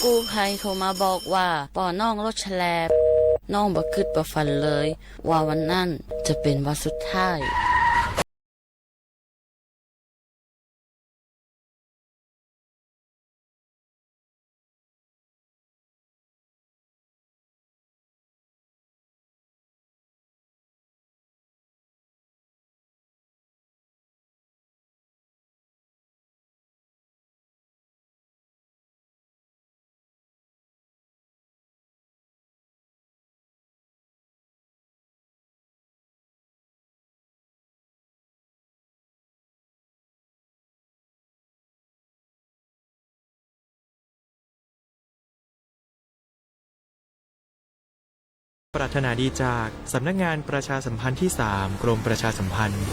Kuv hais rau mas npau vas pom noog lub tsheb lab, noog npau kwj pom fas lawv, vas vas naj tsa pes vas xub thaij. ปรารถนาดีจากสำนักงานประชาสัมพันธ์ที่สาม กรมประชาสัมพันธ์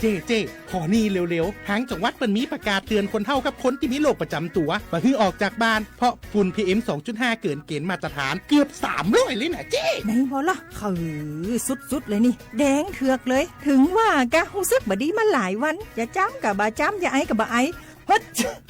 Ces, ces, qhov no lawm lawm, ทางจังหวัด pheej muaj ประกาศเตือนคนเฒ่ากับคนที่มีโรคประจำตัว บ่หื้อออกจากบ้าน เพราะฝุ่น พีเอ็ม สองจุดห้า เกินเกณฑ์มาตรฐานเกือบสามร้อยเลยนะ ces. นายหมอล่ะ เขาสุดๆเลยนี่ แดงเถือกเลย ถึงว่าก็รู้สึกบ่ดีมาหลายวัน จะจามก็บ่จาม จะไอก็บ่ไอ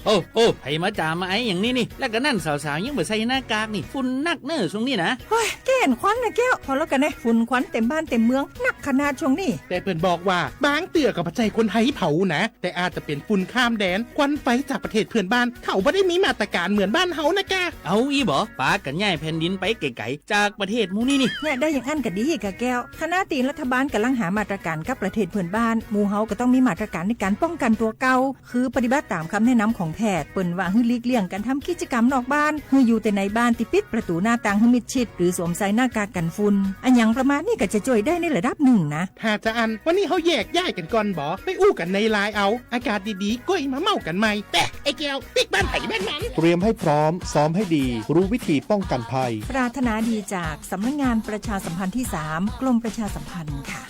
โอ้ โอ้ ใผมาจ่ามาไออย่างนี้นี่ แล้วก็นั่นสาวๆยังบ่ใส่หน้ากากนี่ ฝุ่นนักเน่อช่วงนี้นะ เฮ้ย แก้นควันนะแก้ว พอแล้วกันนะ ฝุ่นควันเต็มบ้านเต็มเมือง หนักขนาดช่วงนี้ แต่เปิ้นบอกว่า บางเตื้อก็บ่ใจ้คนไทยเผานะ แต่อาจจะเป็นฝุ่นข้ามแดน ควันไฟจากประเทศเพื่อนบ้าน เขาบ่ได้มีมาตรการเหมือนบ้านเฮานะกะ เอาอี้บ่ ปากันย้ายแผ่นดินไปไกลๆจากประเทศหมู่นี้นี่ เนี่ยได้อย่างอั้นก็ดีกะแก้ว ขณะที่รัฐบาลกำลังหามาตรการกับประเทศเพื่อนบ้าน หมู่เฮาก็ต้องมีมาตรการในการป้องกันตัวเก่า คือปฏิบัติตามคำแนะนำของแพทย์ เปิ้นว่าหื้อหลีกเลี่ยงการทำกิจกรรมนอกบ้าน หื้ออยู่แต่ในบ้านที่ปิดประตูหน้าต่างหื้อมิดชิด หรือสวมใส่หน้ากากกันฝุ่น อะหยังประมาณนี้ก็จะช่วยได้ในระดับหนึ่งนะ ถ้าจะอั้น วันนี้เฮาแยกย้ายกันก่อนบ่ ไปอู้กันในไลน์เอา อากาศดีๆ ก้อยมาเม้ากันใหม่ แปะ ไอ้แก้ว ปิ๊กบ้านไผบ้านมัน เตรียมให้พร้อม ซ้อมให้ดี รู้วิธีป้องกันภัย ปรารถนาดีจากสำนักงานประชาสัมพันธ์ที่สาม กรมประชาสัมพันธ์ค่ะ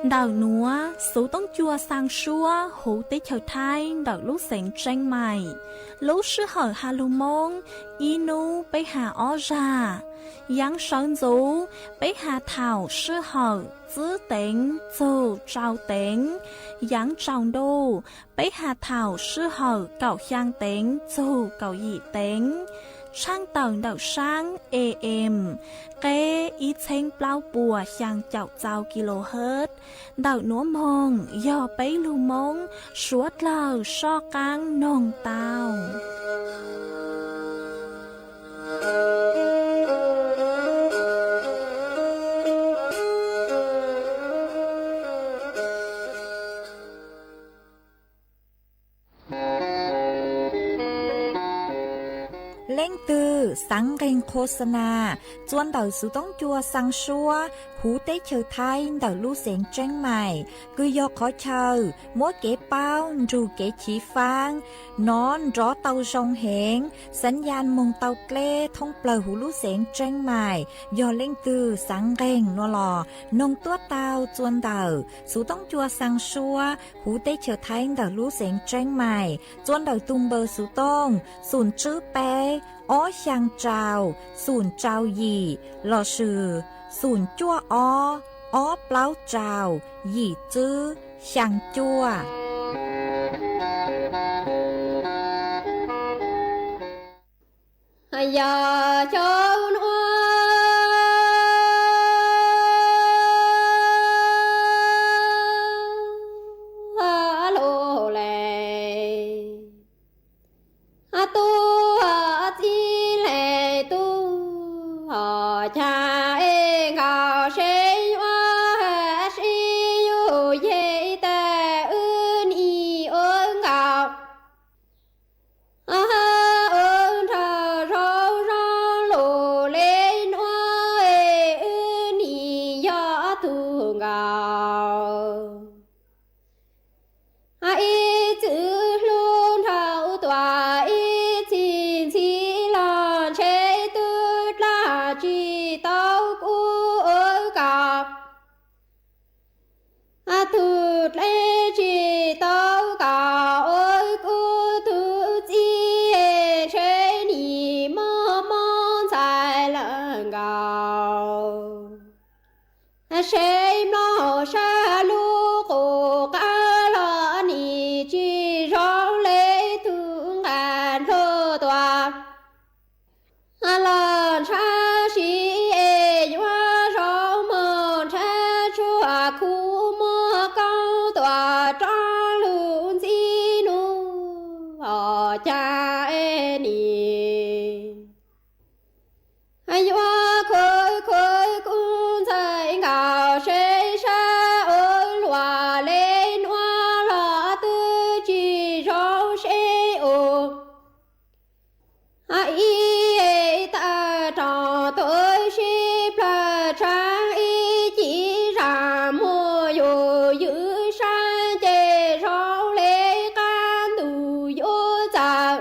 Ntawm nuav, Xov Tooj Cua xaa suab huv teb chaws Thaib ntawm lub xeev Tseeb Maim. Lub sij hawm has lug Moob, ib nub peb has ob zag. Yaav sawv ntxuv, peb has thaum sij hawm tsib teev txug rau teev. Yaav tsaus ntuj, peb has thaum sij hawm kaum xyaa teev txug kaum yim teev. Tshaaj tawm ntawm saab A M, qeb ib txheeb plaub puas xyaa caum txau kilohertz. Ntawm nuav moog yog peb lug Moob suav dlawg soj qaab noog tau. Leej twg xaav nqeeg khos xas nas txuas ntawm Xov Tooj Cua xaa suab huv teb chaws Thaib ntawm lub xeev Tseeb Maim, kws yog qhov chaw muab kev paub nrug kev chiv faab nov nrov tau zoo heev, xav yaj moog tau dleb thoob plawg huv lub xeev Tseeb Maim. Yog leej twg xaav nqeeg nuav los noog tuab tau txuas ntawm Xov Tooj Cua xaa suab huv teb chaws Thaib ntawm lub xeev Tseeb Maim, txuas ntawm tug npawb Xov Tooj xoom tswb peb ob xyaa rau xoom rau yim lossis xoom cuaj ob ob plaub rau yim tswb xyaa cuaj. Yog xyoo nuav lug le, tub txib le tub, chaw es nkaus seb yuav sib yug yeg tas wb nim ua nkaus. Wb nrog zoo zoo lug le nuav, wb nim yog tug nkaus. Ib txwm hlub nrhau tuam, ib txhis ntxhi los ntshe twb dlaag tsi tau. Seb mloog sab lub qub qab los nim tsis zoo li tug nqa nplog tuaj. Los ntshav si es yuav zoo mog, ntshav tsuag khuv muag koob tuaj rov lug ntxib nub os cas es nim yuav khwv khwv kub ntxhais nkaus seb sab ua luam li nuav los twb tsis zoo seb ua ib tawm rau tuj sib plawg tshaav ib ci zam muag yus ywj sab ces zoo li qab ntuj yuav txawm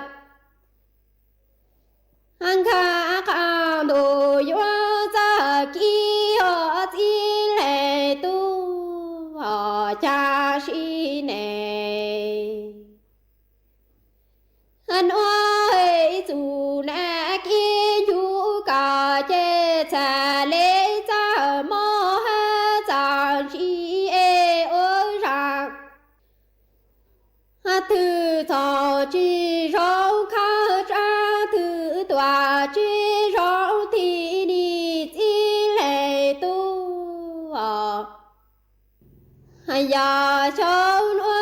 nkag qab ntuj yuav txawm kib os txij leej tub os cas si ne. Nuav ib txug nam kib ncuj koj ces txhaj li txawj mob hab txawj ntsim es ua zam twg txhaum tsis zoo khawb tsaab, twg tuam tsis zoo thim nim txij leej tub os. Yog xyoo nuav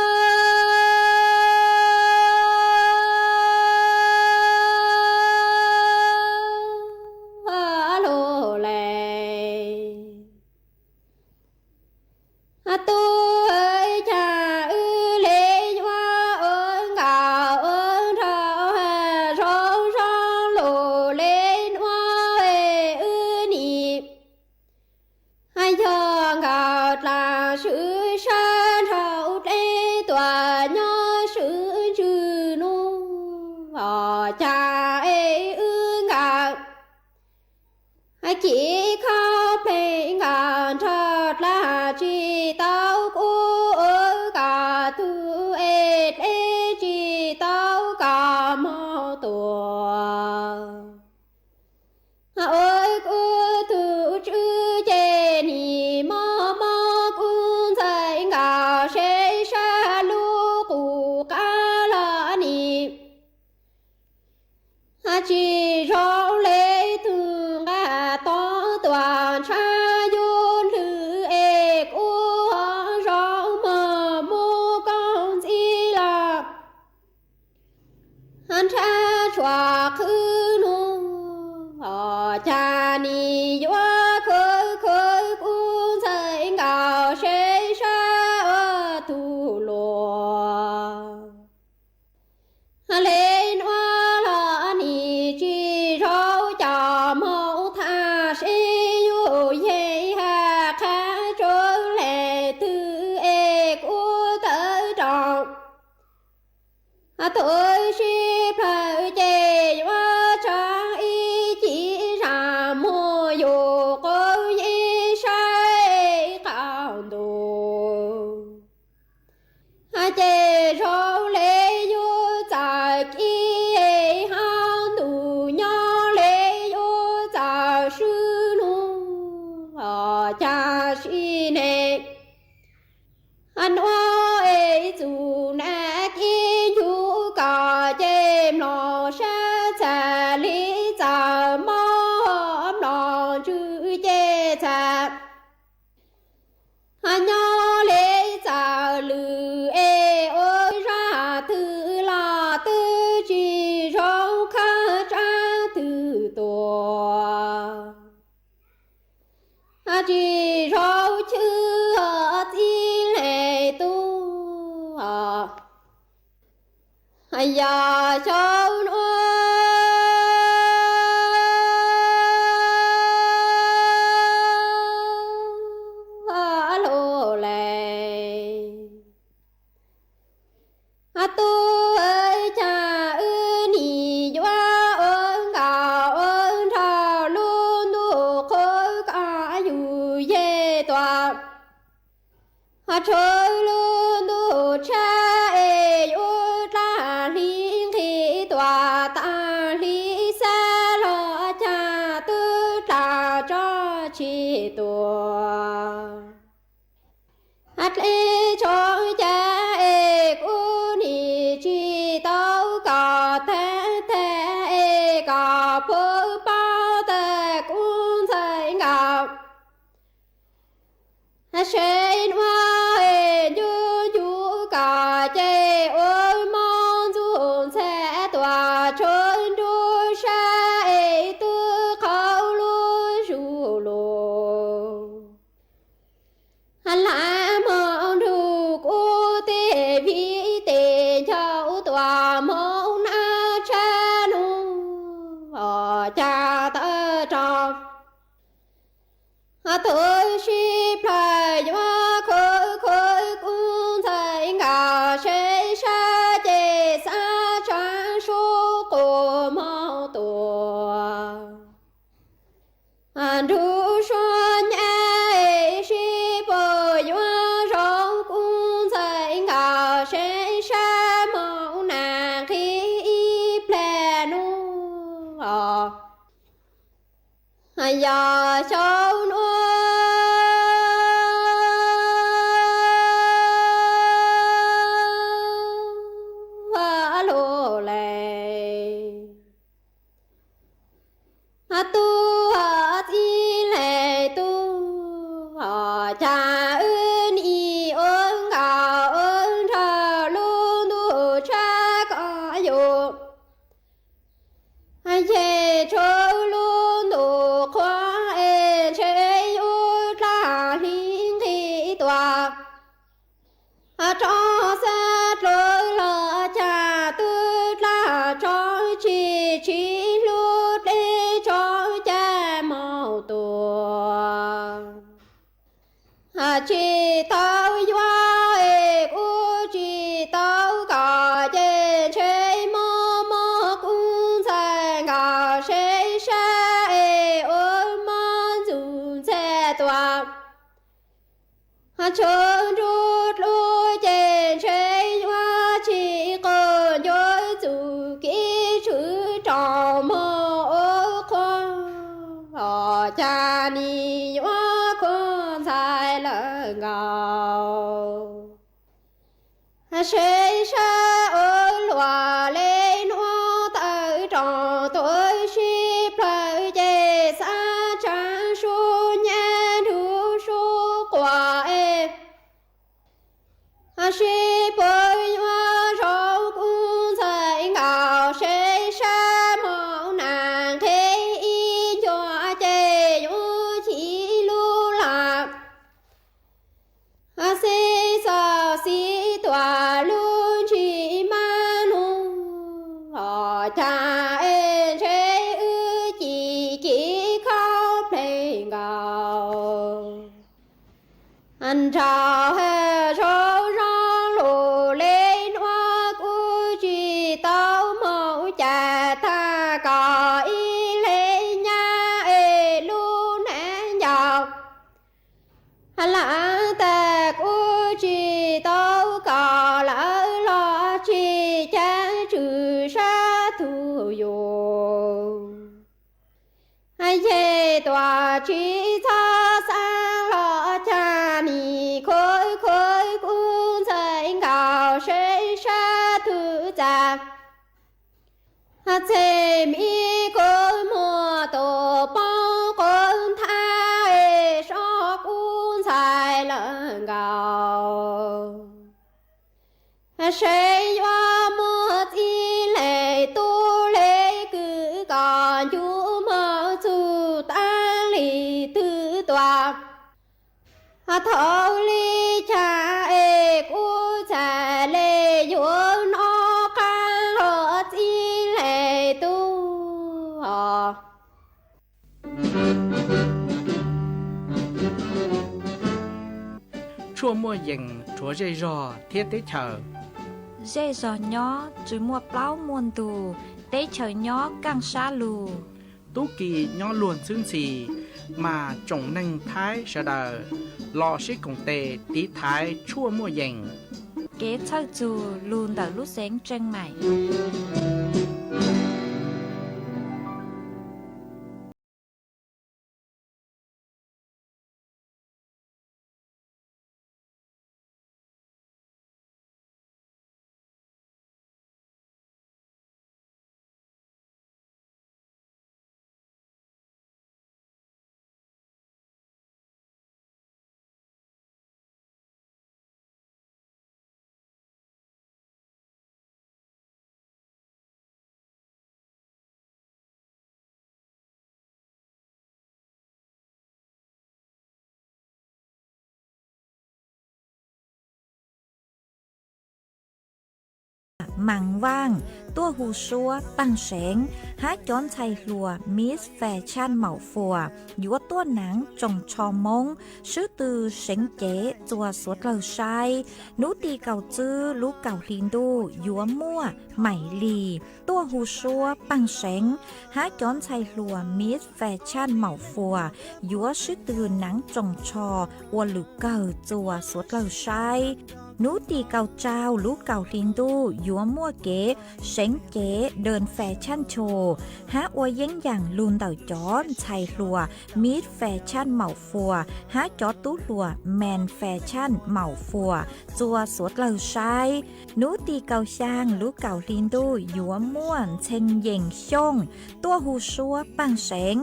lug le tub, cas wb le yuav ua nkaus ua nraug zoo zoo lug le nuav wb nim yog nkaus dlaag swv sab nraug dleb tuaj nyob swv ntswg nub os cas es wb nkaus ci khob pleg nkaus nraug dlaag tsis tau kub ua kom tug es dleb tsis tau kom moog tuaj. Ua kub tug tswv ces nim mob mob kub ntxhais nkaus seb sab lub qub qab los nim tsis zoo le tug nqa tod tuaj ntshav yuav lwg es kub zoo mog muaj koob ntxib los nrhab tshuaj qhwv nub os cas nim yuav khwv khwv kub ntxhais nkaus seb sab ua tug luag le nuav los nim tsis zoo coj moog tham seb yug yeej hab qha tsuav leej twg es kub tawm rau tuj sib plawg ces yuav tsaab ib ci zam muag yug quas yeeb saib qab ntuj ces zoo le yuav txawm kib hab ntuj nyob le yuav txawm swb nub os cas si ne. Nuav ib txug nam kib ncuj koj ces mloog sab txhaj li txawm mob, mloog ntswg ces txhaj nyob le txawm lwg es ua zaj twg los twb tsis zoo khawb tsaab twg tuaj tsis zoo chwv txij leej tub yog xyoo nuav lug le tub, cas wb nim yuav ua nkaus ua nraug lub ntuj qhuav kom yug yeg tuaj tshuav lub ntuj tshab es yuav dlaab hli nqhis tuaj taag hli xab los cas twb dlaab tso tsis tuag. Dlej tsoo ca es kuv nim tsis tau kom tag tag es kom puag paub tas kuv ntxhais nkaus. Seb nuav es ncu ncu kom ces ua mob ntxuj ntxhais tuam tshua nruab sab es twb qhov lub zus lug. Hlab moog nrug kuv tej viv tes ncaus tuam moog nab tshab nuav ca tawm rau. Tub sib plawg yuav khuv khuv kuv ntxhais nkaus seb sab ces xav tshaav sub quas moog tuam. Nrug suab nyab sib puag yuav zoo kuv ntxhais nkaus seb sab moog nas nqhis ib plag nuav. Yog xyoo nuav lug lawm, tub txib leej tub, cas wb nim ua nkaus ua nraug lub ntuj tshab koj yug. Yeg tshuav lub ntuj qhua es ntshe yuav dlaab hli nqhis tuam. Rov xav dlua los cas twb dlaab tso tsis tsim hlub dlej tso ca moog tuam. Tsis tau yuav es kuv tsis tau kom ces ntshe mob mob kuv ntxhais nkaus seb sab es ua mob ntxuj ntxhais tuam. Tshua nruab dlub ces ntshe yuav tsis quas ncuav txuj kev tshwm rau moog ua qhua, cas nim yuav khuv ntxhais lawm nkaus. Seb sab ua luam le nuav tawm rau tub sib plawg ces xav tshaav sub nyab nrug sub quas es sib puag yuav zoo kuv ntxhais nkaus seb sab moog nas nqhis ib ncua ces yuav chim lub laj. Xib xav xib tuam lub ntsis mab nub, cas es ntshe wb ci ci khaub pleg nkaus. Nraug zoo zoo lug le nuav kuv tsis tau moog cas tag kom ib leeg nyab es lub neej ncaus. Lawv tas kuv tsis tau kom lawv los tsis cav tswm sab tug yug. Yeg tuam tsis txhob xaav los cas nim khuv khuv kuv ntxhais nkaus seb sab tug txaj. Txhij mi kuv muaj tus poob quav nthab es sob kuv ntxhais lawm nkaus. Seb yuav muaj txij leej tub le kwv kom ncu moog txug taab li twg tuam. Thaum li cas es kuv txhais le yuav nov qab los txij leej tub. Tshuaj muaj yees rhuav zej zog thiab teb chaws. Zej zog nyob tsis muaj plaub muaj ntug, teb chaws nyob kaaj sab lug. Tub ki nyob luag ntxhwb ntxhi, mas tsoom neeg Thaib sawv daws los sib koom tes tiv thaiv tshuaj muaj yees. Kev txhawj txug lug ntawm lub xeev Tseej Maim. Maam Vaaj tuaj hu suab paaj seev hab cov ntxhais hluas Miss Fashion Maum Fuas yuav tuaj naav tsoos tsho Moob swb tw seev cev txua suav dlawg saib. Nub tim kaum tswb lub kaum hli ntuj yuav muaj Maim Lis tuaj hu suab paaj seev hab cov ntxhais hluas Miss Fashion Maum Fuas yuav swb tw naav tsoos tsho ua lwm kawg txua suav dlawg saib. Nub tim kaum rau lub kaum hli ntuj yuav muaj kev seev cev Dee Fashion Show hab ua yeeb yaam lug ntawm cov ntxhais hluas Miss Fashion Maum Fuas hab cov tub hluas Man Fashion Maum Fuas txua suav dlawg saib. Nub tim kaum xyaa lub kaum hli ntuj yuav muaj Ntxhee Yees Xyooj tuaj hu suab paaj seev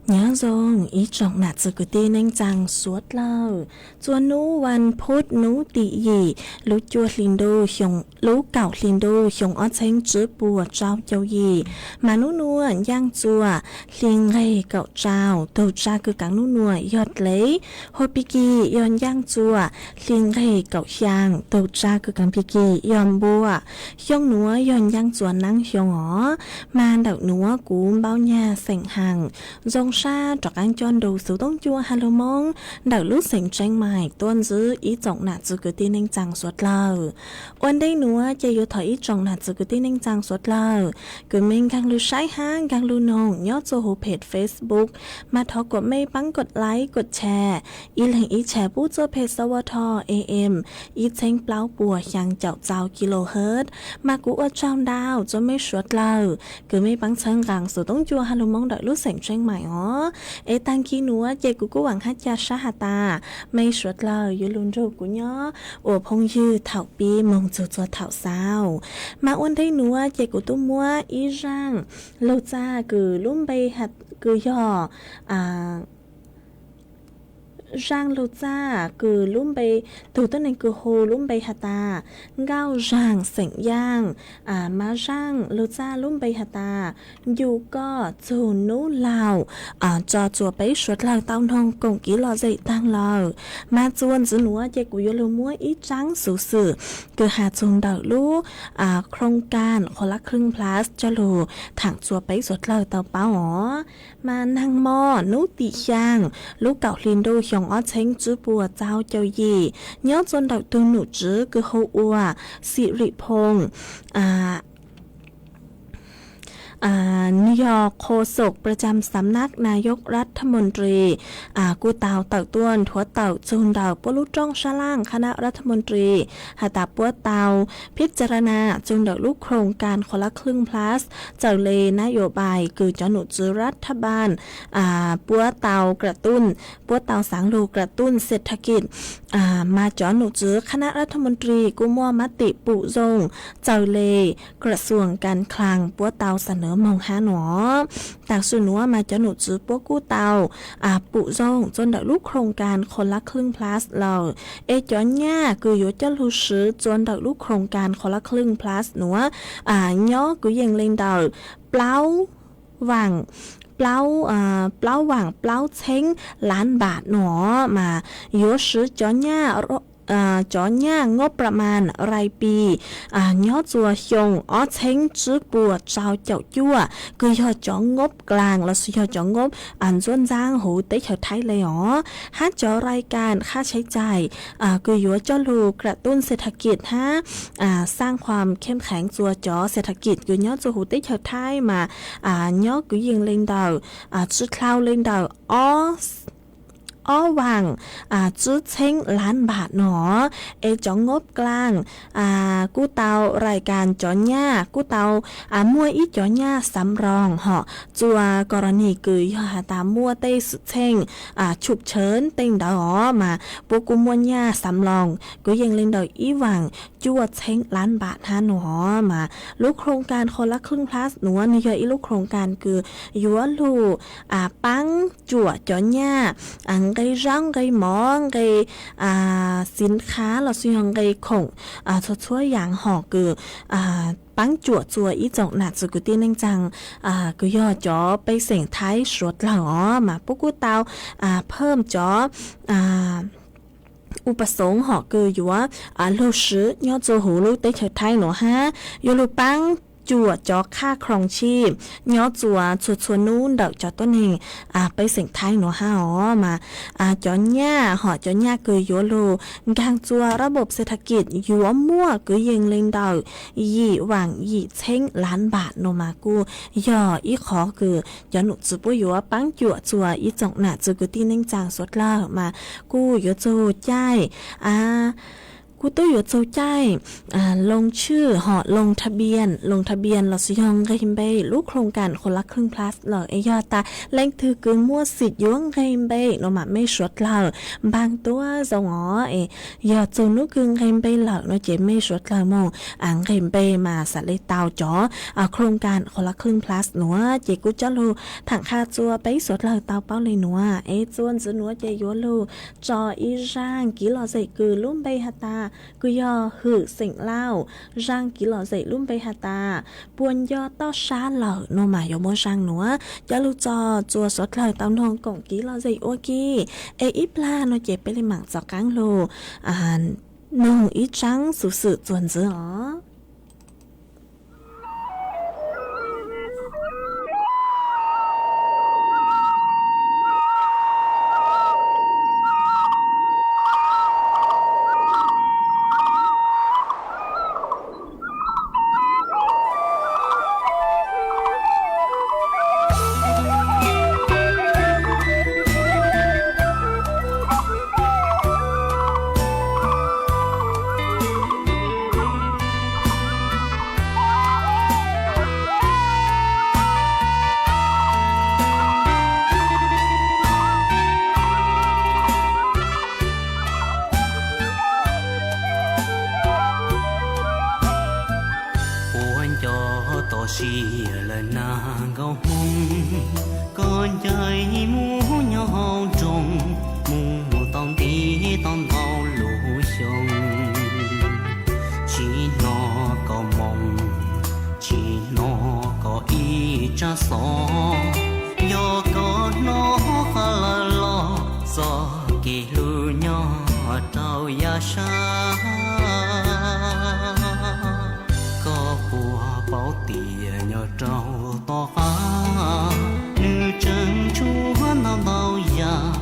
Nyob zoo ib tsoom nam txiv kwv tij neej tsaa suav dlawg, txua nub vas phuv nub tim yim lub cuaj hli ntuj xyoo, lub kaum hli ntuj xyoo ob txheeb tsib puas rau caum yim, mas nub nuav ncaaj txua hli nqeg kaum rau, tug tsa kws kaav nub nuav yog dlev, hua pig kig yog ncaaj txua hli nqeg kaum xyaa, tug tsa kws kaav pig kig yog npua. Xyoo nuav yog ncaaj txua naab xyoo os, mas ntawm nuav kuv npau nyag xeem haas zoo sab rov qaab coj nrug xuv toob cua ha lug Moob ntawm lub xeem Tseeb Mais tuaj ntsib ib tsoom nam txiv kwv tij neej tsaa suav dlawg. Ua ntej nuav ces yuav thov ib tsoom nam txiv kwv tij neej tsaa suav dlawg kws mej nkaag lug saib hab nkaag lug noog nyob txug huv peg Facebook, mas thov kuas mej paab kod like kod share, ib leeg ib share pub txug peg Xov Vaj Thoj A M ib txheeb plaub puas xyaa caum txau kilohertz, mas kuv ua tsaug ntau txug mej suav dlawg kws mej paab txhawb nqaa xuv toob cua ha lug Moob ntawm lub xeem Tseeb Mais os. Es taag kig nuav ces kuv kuj vaam hab ca sab has tas mej suav dlawg yuav lug nrug kuv nyob ua phooj ywg thaum pib moog txug txhua thaum xaus. Mas ua ntej nuav ces kuv tub muab ib zaaj lug txaj kws lub npe kws yog zaaj lug txaj kws lub npe, tug tuab neeg kws hu lub npe has tas Nkauj Zaag xeem Yaaj, mas zaaj lug txaj lub npe has tas Ncu Koj txug nub laug tso txua peb suav dlawg tau noog koom kiv lom zem taag lawm. Mas txua ntxiv nuav ces kuv yuav lug muab ib tsaab xuv xwm kws has txug ntawm lub khoo kas Qhua Lab Khwj Plus coj lug thaam txua peb suav dlawg tau paub os. Mas naag mo nub tim xyaa lub kaum hli ntuj xyoo ob txheeb tsib puas txau caum yim, nyob txua ntawm tug nom tswv kws hu ua Xim Lim Phoo, nwg yog โฆษก ประจำสำนักนายกรัฐมนตรี kuj tau tawm tuaj nthuav tawm txug ntawm puab lub rooj sab laaj คณะรัฐมนตรี has tas puab tau พิจารณา txug ntawm lub khoo kas Qhua Lab Khwj Plus, txawm le นโยบาย kws cov nom tswv รัฐบาล puab tau กระตุ้น, puab tau xaav lug กระตุ้นเศรษฐกิจ, mas cov nom tswv คณะรัฐมนตรี kuj muaj mab tim pum zoo, txawm le กระทรวงการคลัง puab tau xa nawv moog hab nuav. Taam sim nuav mas cov nom tswv puab kuj tau pum zoo txua ntawm lub khoo kas Qhua Lab Khwj Plus lawm. Es cov nyaj kws yuav coj lug swv txua ntawm lub khoo kas Qhua Lab Khwj Plus nuav, nyob kwv yees le ntawm plaub vaam, plaub, plaub vaam plaub txheeb lab npaam nuav, mas yuav swv cov nyaj, cov nyaj งบประมาณรายปี nyob txua xyoo ob txheeb tsib puas rau caum cuaj, kws yog cov งบกลาง lossis yog cov งบ ntxuav ntxaab huv teb chaws Thaib le os, hab cov รายการค่าใช้จ่าย kws yuav coj lug กระตุ้นเศรษฐกิจ hab สร้างความเข้มแข็ง txua cov เศรษฐกิจ kws nyob txua huv teb chaws Thaib mas nyob kwv yees le ntawm, tsi dlhau le ntawm ob vaam tsib txheeb lab npaam nuav. Es cov งบกลาง kuj tau รายการ cov nyaj, kuj tau muaj ib cov nyaj สำรอง hom txua กรณี kws yog has tas muaj tej xwm txheej ฉุกเฉิน tej ntawd os, mas puab kuj muaj nyaj สำรอง kwv yees le ntawm ib vaam cuaj txheeb lab npaam hab nuav. Mas lub khoo kas Qhua Lab Khwj Plus nuav nwg yog ib lub khoo kas kws yuav lug paab cuam cov nyaj nqe zaub nqe mov nqe สินค้า lossis yog nqe khoom txhua txhua yaam hom kws paab cuam txua ib tsoom nam txiv kwv tij neej tsaa kws yog cov pej xeem Thaib suav dlawg os, mas puab kuj tau เพิ่ม cov อุปสงค์ hom kws yuav lug swv nyob txua huv lub teb chaws Thaib nuav hab yuav lug paab cuam cov ค่าครองชีพ nyob txua txhua txhua nub ntawm cov tuab neeg pej xeem Thaib nuav hab os. Mas cov nyaj hom cov nyaj kws yuav lug nkaag txua ระบบเศรษฐกิจ yuav muaj kwv yees le ntawm yim vaam yim txheeb lab npaam nuav mas kuj yog ib qhov kws cov nom tswv puab yuav paab cuam txua ib tsoom nam txiv kwv tij neej tsaa suav dlawg mas kuj yuav txug caij, kuj kuj twb yuav txog caij loo tshwj hom loo thaj bias, loo thaj bias los sis yog nqeg npe lub khoom kam Khuas Lab Khwj Plus lawm es yog tas leej twg kws muaj xim yuav nqeg npe no mas mej suav dlawg npaag tuab zoo os es yog txug hnub kws nqeg npe lawm no ces mej suav dlawg moog nqeg npe mas xaav le tau cov khoom kam Khuas Lab Khwj Plus nuav ces kuj coj lug tham qha txua peb suav dlawg tau paub le nuav es txuas ntxiv nuav ces yuav lug tso ib zaaj kiv lom zem kws lub npe has tas kws yog Hwm Xeem Lauj, zaaj kiv lom zem lub npe has tas Puas Nco Toj Sab Lawm no mas yuav muaj zaaj nuav coj lug tso txua suav dlawg tau noog koom kiv lom zem ua ke. Es ib plag no ces peb le maam txaus qaab lug noog ib tsaab xuv xwm txuas ntxiv os. Puas nco toj siab lawm nag nkauj hmoob, koj ncaim mus nyob hauv nroog, mus tau ntev tau ntau lub xyoo, tsis hnov koj moo, tsis hnov koj ib tsab xov, yog koj hnov qab lawm los txoj kev hlub nyob rau yav sab. Koj puas paub tias nyob rau tom qab, nws tseem tshuav ntau ntau yam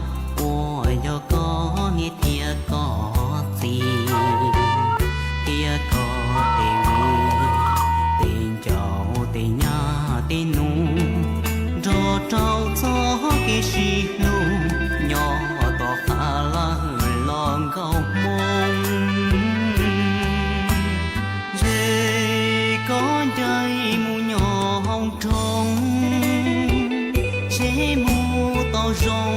uas yog koj niam thiab koj txiv, thiab koj tej viv, tej ncaus tej nyab tej nus, nrog rau txoj kev sib hlub nyob tom qab lawm los nkauj hmoob. Ntshe koj ncaim mus nyob hauv nroog, ntshe mus tau zoo,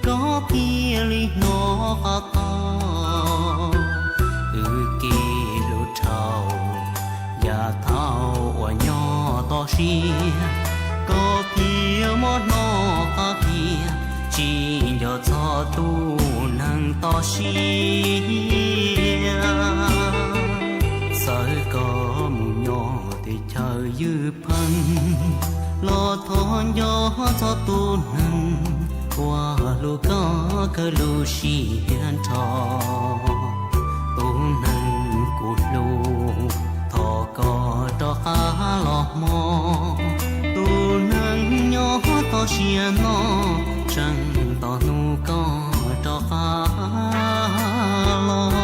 koj thiaj li hnov qab tau wb kev hlub dhau yav thaum uas nyob toj siab. Koj thiaj muab hnov qab kiag, tsis nco txog tus neeg toj siab. Txawm koj mus nyob teb chaws ywj pheej, los thov nco txog tus neeg uas hlub koj kawg lub siab nrho. Tus neeg kuv hlub, thov koj rov qab los hmo. Tus neeg nyob toj siab no, tseem tos hnub koj rov qab los.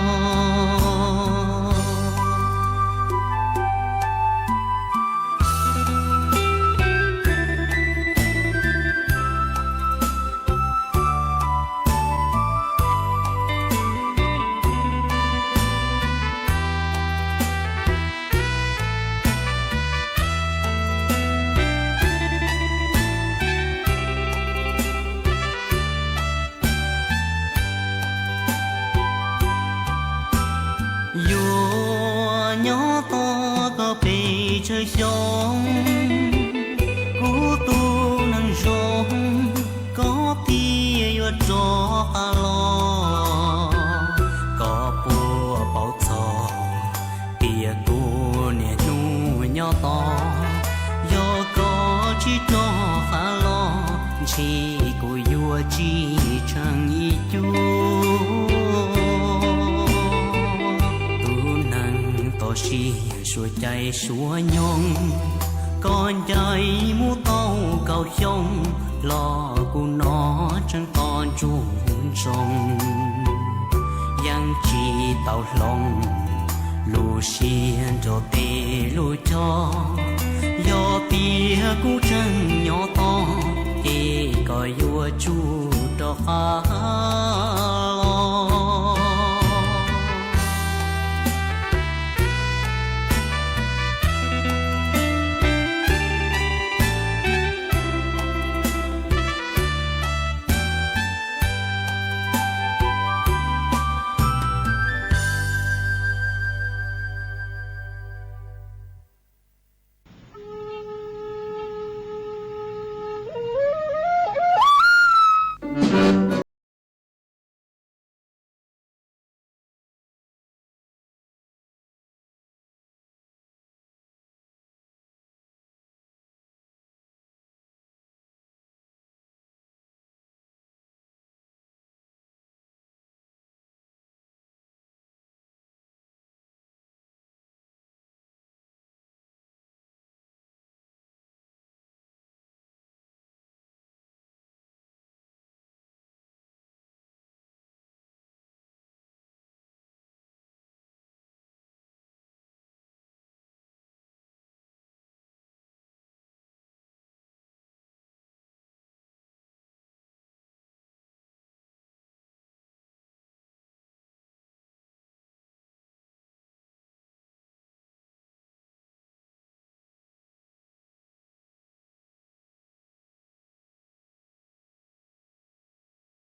Yuav nyob tos koj pes tsawg xyoo, kuv tus neeg zoo, koj thiaj yuav rov qab los. Koj puas paub txog tias kuv niaj hnub nyob tos, yog koj tsis rov qab los, ntshe kuv yuav tsis tsheej ib cuab. Tus neeg toj siab suav cai suav nyoog, koj ncaim mus tau kaum xyoo, los kuv no tseem tos ntsuj ntsoog, yeej tsis tau hloov lub siab nrog tej lub cog. Yog tias kuv tseem nyob tos, ces koj yuav tsum rov qab los.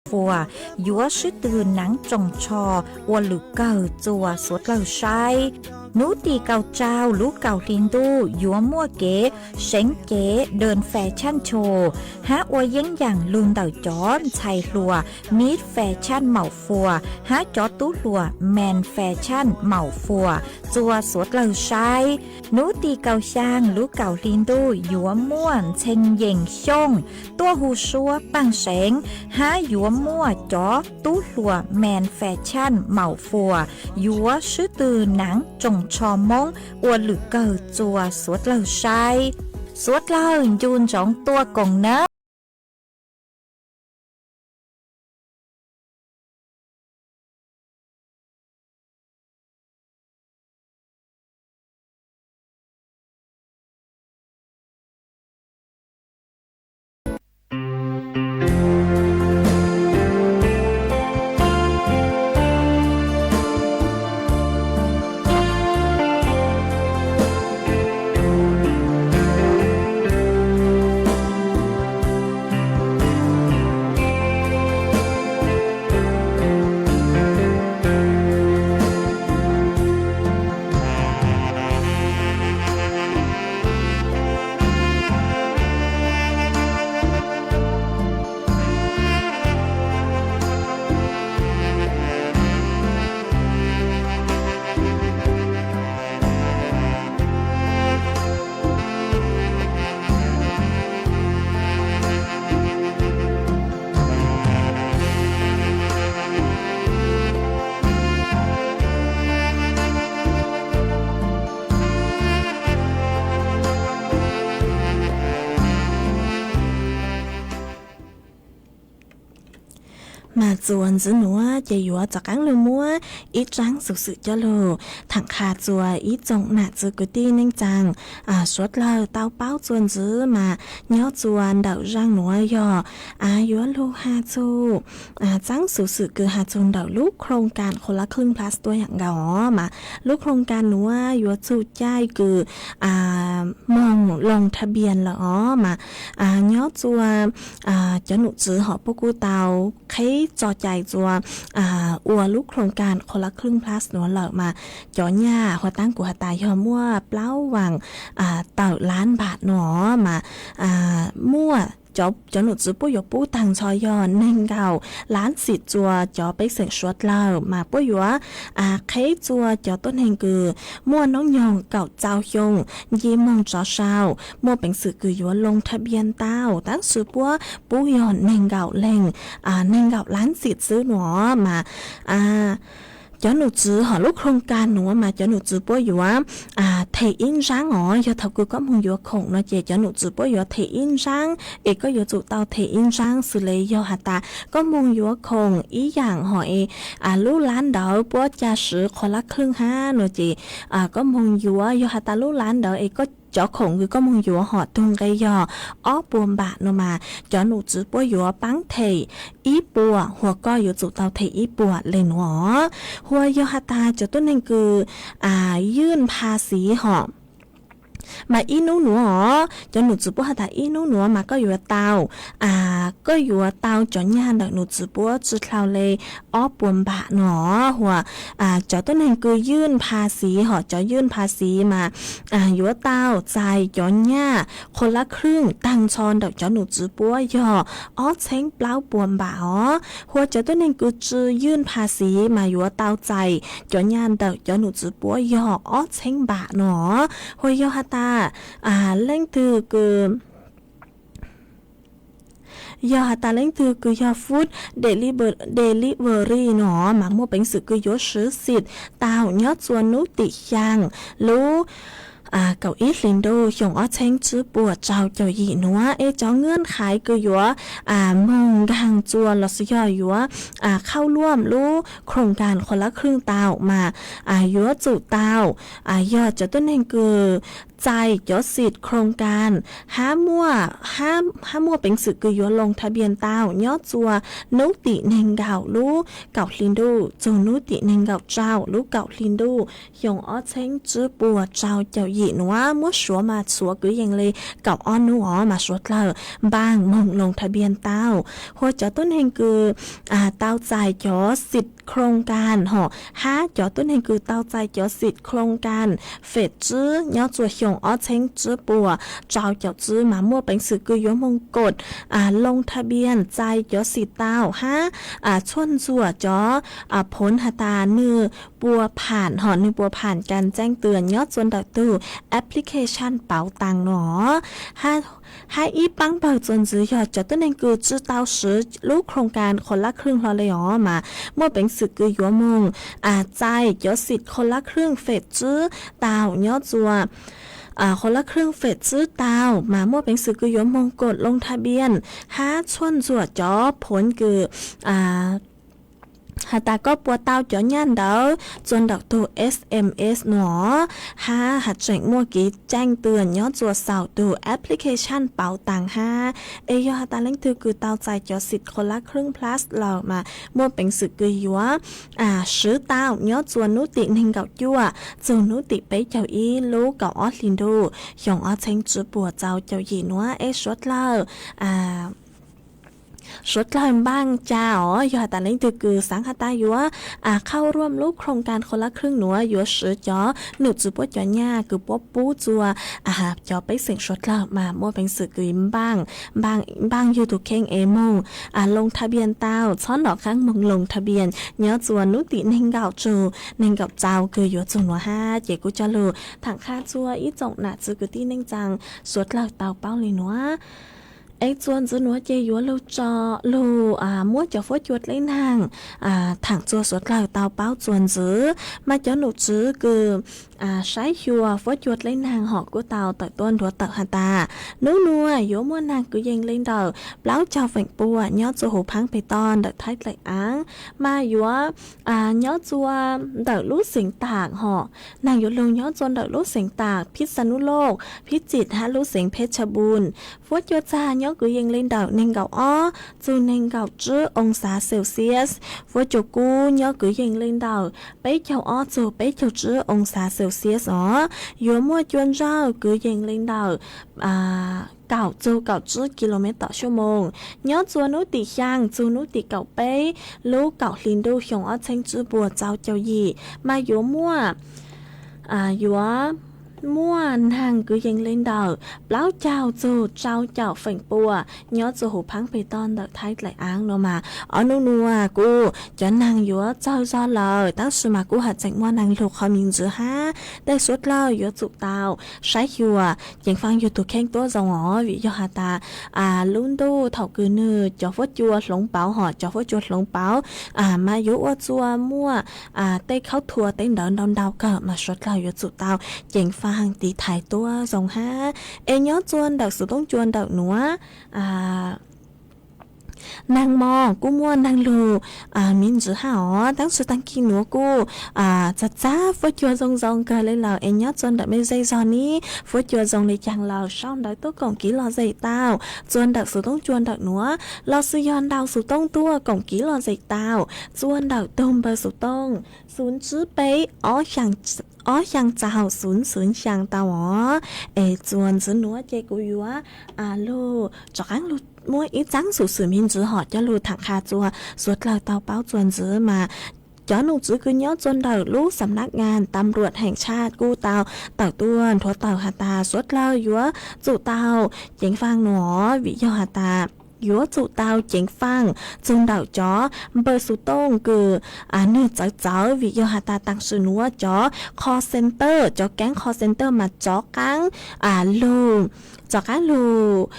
fuas yuav swb tw naav tsoos tsho ua lwm kawg txuas suav dlawg saib. Nub tim kaum rau lub kaum hli ntuj yuav muaj kev seev cev dee fes tshaj ncho hab ua yeeb yaam lug ntawm cov ntxhais hluas mib fes tshaj maum fuas hab cov tub hluas mees fes tshaj maum fuas txuas suav dlawg saib. Nub tim kaum xyaa lub kaum hli ntuj yuav muaj ntxhee yees xyooj tuaj hu suab paaj seev hab yuav muaj cov tub hluas mees fes tshaj maum fuas yuav swb tw naav tsoos tsho Moob ua lwm kawg txuas suav dlawg saib. Suav dlawg ncu ntsoov tuaj koom nawb. Mas txuas ntxiv nuav ces yuav rov qaab lug muab ib tsaab xuv xwm coj lug thaam qha txuas ib tsoom nam txiv kwv tij neej tsaa suav dlawg tau paub txuas ntxiv mas nyob txuas ntawm zaaj nuav yog yuav lug has txug tsaab xuv xwm kws has txug ntawm lub โครงการคนละครึ่ง plus tuab yaam nkaus os. Mas lub โครงการ nuav yuav txug caij kws moog ลงทะเบียน lawm os. Mas nyob txuas cov num tswv hom puab kuj tau qheb tso cai txuas ua lub โครงการคนละครึ่ง plus nuav lawm mas cov nyaj huv taab kuv has tas yog muaj plaub vaam tawm lab npam nuav mas muaj cov num tswv puab yuav pub taag nrho yog neeg nkaum lab xim txuas cov pej xeem suav dlawg mas puab yuav qheb txuas cov tuab neeg kws muaj noob nyoog kaum rau xyoo nce moog tsov sau muaj peev xwm kws yuav ลงทะเบียน tau, tab sis puab pub yog neeg nkaum leeg, neeg nkaum lab xim xwb nuav mas cov num tswv hom lub โครงการ nuav mas cov num tswv puab yuav them ib nraab os. Yog thaum kws koj moog yuav khoom no ces cov num tswv puab yuav them ib nraab es koj yuav tsum tau them ib nraab xws le yog has tas koj moog yuav khoom ib yaam hom es lub lab ntawd puab ca swv qhov lab khwj hab no ces koj moog yuav, yog has tas lub lab ntawd es koj cov khoom kws koj moog yuav hom tug nqe yog ob puas npam no mas cov num tswv puab yuav paab them ib puas, huas koj yuav tsum tau them ib puas le nuav. Huas yog has tas cov tuab neeg kws ywj pha xiv hom mas ib nub nuav os, cov num tswv puab has tas ib nub nuav mas koj yuav tau, koj yuav tau cov nyaj ntawm num tswv puab tsi dlhau le ob puas npam no. Huas cov tuab neeg kws ywj pha xiv hom cov ywj pha xiv mas yuav tau txais cov nyaj qhua lab khwj taag nrho ntawm cov num tswv puab yog ob txheeb plaub puas npam os. Huas cov tuab neeg kws tsi ywj pha xiv mas yuav tau txais cov nyaj ntawm cov num tswv puab yog ob txheeb npam no. Huas yog has tas leej twg kws yog has tas leej twg kws yog food deliver- delivery no mas muaj peev xwm kws yuav swv xim tau nyob txuas nub tim xyaa lub kaum ib hli ntuj xyoo ob txheeb tsib puas rau caum yim nuav. Es cov nqaj qhais kws yuav moog nkaag txuas lossis yog yuav khauj luaj lub khoom kas qhua lab khwj tau mas yuav tsum tau yog cov tuab neeg kws txais cov xim khoo kas hab muaj, hab muaj peev xwm kws yuav loo tha npias tau nyob txuas nub tim neeg nkaum lub kaum hli ntuj txug nub tim neeg nkaum rau lub kaum hli ntuj xyoo ob txheeb tsib puas rau caum yim nuav. Muab suav mas suav kwv yees le kaum ob nub os mas suav dlawg npaaj moog loo tha npias tau. Hua cov tuab neeg kws tau txais cov xim khoo kas hom hab cov tuab neeg kws tau txais cov xim khoo kas fem tsib nyob txuas xyoo ob txheeb tsib puas rau caum tsib mas muaj peev xwm kws yuav moog kod loo tha npias txais cov xim tau hab txhuaj ntxuam cov phoov has tas nwg puas pham hom nwg puas pham kas tseeb twg nyob txuas ntawm tug application pauv taas no. Hab ib paab npawg txuas ntxiv yog cov tuab neeg kws tsi tau swv lub khoo kas kho lab khwj hlo le os mas muaj peev xwm kws yuav moog txais cov xim kho lab khwj fem tsib tau nyob txuas kho lab khwj fem tsib tau mas muaj peev xwm kws yuav moog kod loo tha npias hab txhuaj ntxuam cov phoov kws has tas koj puas tau cov nyaj ntawd txuas ntawm tug S M S no hab has tseem muaj kev tseeb twg nyob txuas saum tug application pauv taas hab. Es yog has tas leej twg kws tau txais cov xim kho lab khwj plus lawm mas muaj peev xwm kws yuav swv tau nyob txuas nub tim neeg nkaum cuaj txug nub tim peb caug ib lub kaum ob hli ntuj xyoo ob txheeb tsib puas txau caum yim nuav. Es suav dlawg suav dlawg npaaj ca os, yog has tas leej twg kws xaav has tas yuav khau ruam lub khoo kas kho lab khwj nuav yuav swv cov num tswv puab cov nyaj kws puab pub txuas cov pej xeem suav dlawg mas muaj peev xwm kws npaaj, npaaj yug tug kheej es moog loo tha npias tau, txhob nov qaab moog loo tha npias nyob txuas nub tim neeg nkaum txug neeg nkaum txau kws yuav txug nuav hab. Ces kuv coj lug thaam qha txuas ib tsoom nam txiv kwv tij neej tsaa suav dlawg tau paub le nuav. Es txuas ntxiv nuav ces yuav lug tso lug muab cov fuab cua dleb naag thaam txuas suav dlawg tau paub txuas ntxiv. Mas cov num tswv kws saib xyuas fuab cua dleb naag hom kuj tau tawm tuab nthuav tawm has tas nub nuav yuav muaj naag kwv yees le ntawm plaub caug feem pua nyob txuas huv phaab peg toj ntawm Thaib dlaim aav, mas yuav nyob txuas ntawm lub xeev taam hom, naag yuav lug nyob txuas ntawm lub xeev taam Phij Xa Nub Loj, Phij Txim hab lub xeev Phej Tshaj Npun. Fuab cua txag nyob kwv yees le ntawm neeg nkaum ob txug neeg nkaum tsib oo xav Celsius. Fuab cua kub nyob kwv yees le ntawm peb caug ob txug peb caug tsib oo xav Celsius os. Yuav muaj cua ntsawj kwv yees le ntawm kaum txug kaum tsib kilomev tom suab moos nyob txuas nub tim xyaa txug nub tim kaum peb lub kaum hli ntuj xyoo ob txheeb tsib puas txau caum yim, mas yuav muaj yuav muaj naag kwv yees le ntawm plaub caug txug rau caum feem pua nyob txuas huv phaab peg toj ntawm Thaib dlaim aav no mas ob nub nuav kuj cov naag yuav txawg zog lawm, tab sis mas kuj has tseem muaj naag lug qhov me ntsis hab. Tej suav dlawg yuav tsum tau saib xyuas ceev faaj yug tug kheej tuab zoo os, vim yog has tas lub ntuj thaum kws nwg cov fuab cua hloov pauv hom cov fuab cua hloov pauv mas yuav ua txuas muaj tej khaub thua teb ntawd ntau ntau kawg mas suav dlawg yuav tsum tau ceev faaj tiv thaiv tuab zoo hab. Es nyob txuas ntawm xuv toob cua ntawm nuav naag mog kuj muaj naag lug me ntsis hab os, tab sis taag kis nuav kuj txag txag fuab cua zoo zoo kawg le lawm. Es nyob txuas ntawm mej zej zog nib fuab cua zoo le caag lawm sau ntawv tuaj koom kev lom zem tau txuas ntawm xuv toob cua ntawm nuav lossis yog ntau xuv toob tuaj koom kev lom zem tau txuas ntawm tug npawb xuv toob xoom tsib peb ob xyaa txaug xoom xoom xyaa tau os. Es txuas ntxiv nuav ces kuv yuav lug rov qaab lug muab ib txaab xwm xwm me ntsis hom coj lug thaam qha txuas suav dlawg tau paub txuas ntxiv mas cov num tswv kws nyob txuas ntawm lub xam nab ngaa tam ruam heem tshaj kuj tau tawm tuaj nthuav tawm has tas suav dlawg yuav tsum tau ceev faaj nuav, vim yog has tas yuav tsum tau ceev faaj txug ntawm cov npawb xuv toob kws nwg txawv txawv, vim yog has tas taam sim nuav cov call center, cov kaab call center mas rov qaab lug, rov qaab lug